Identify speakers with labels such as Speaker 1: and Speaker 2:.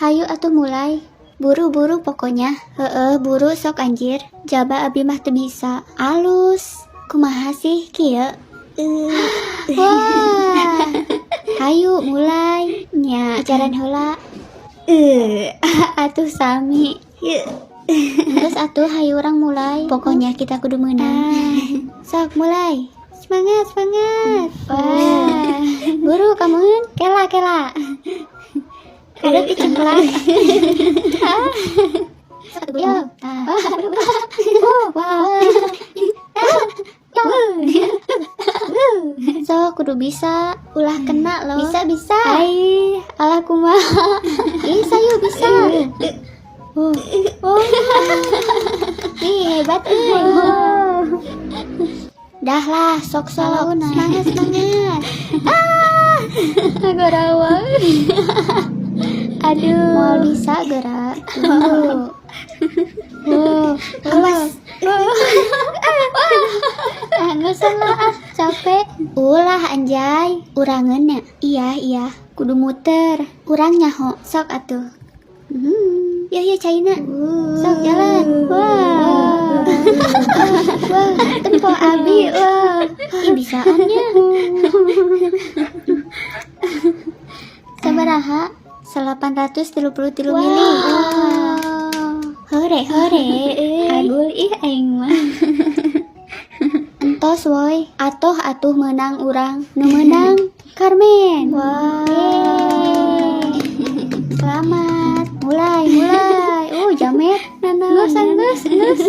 Speaker 1: Hayu atuh mulai. Buru-buru pokoknya. Heeh, buru sok anjir. Jaba abi mah teu bisa. Alus. Kumaha sih kieu? Wah. Hayu mulai. Nya, ajaran heula. Atuh sami. Terus atuh hayu urang mulai. Pokoknya kita kudu menang. Sok mulai. Semangat, semangat. Wah. Buru kamu. Kela, kela. Ada dicengklak. Yo. Oh, wow. Sok kudu bisa, ulah kena loh. Bisa, bisa. Ai, alah kumaha. Bisa yuk, bisa. Oh. Oh. Ih, hebat euy. Dah lah, sok sok. Semangat, semangat. Ah, gorawang. Aduh, moal bisa gerak. Tunggu. Oh, awas. Ah, nggak usah lah, ah, capek. Ulah anjay, urangeunnya. Iya, iya, kudu muter. Urang nyaho, sok atuh. Ya ya China. Sok jalan. Wah. Wah, tempo abi, wah. Ih, bisaannya. Sabaraha? 833 mili. Wow. Hore, hore. Agul ih aing mah. Entos woi, atoh atuh menang urang. Nu menang Carmen. Wow. Selamat. Mulai, mulai. Jamet. Ngus, ngus, ngus.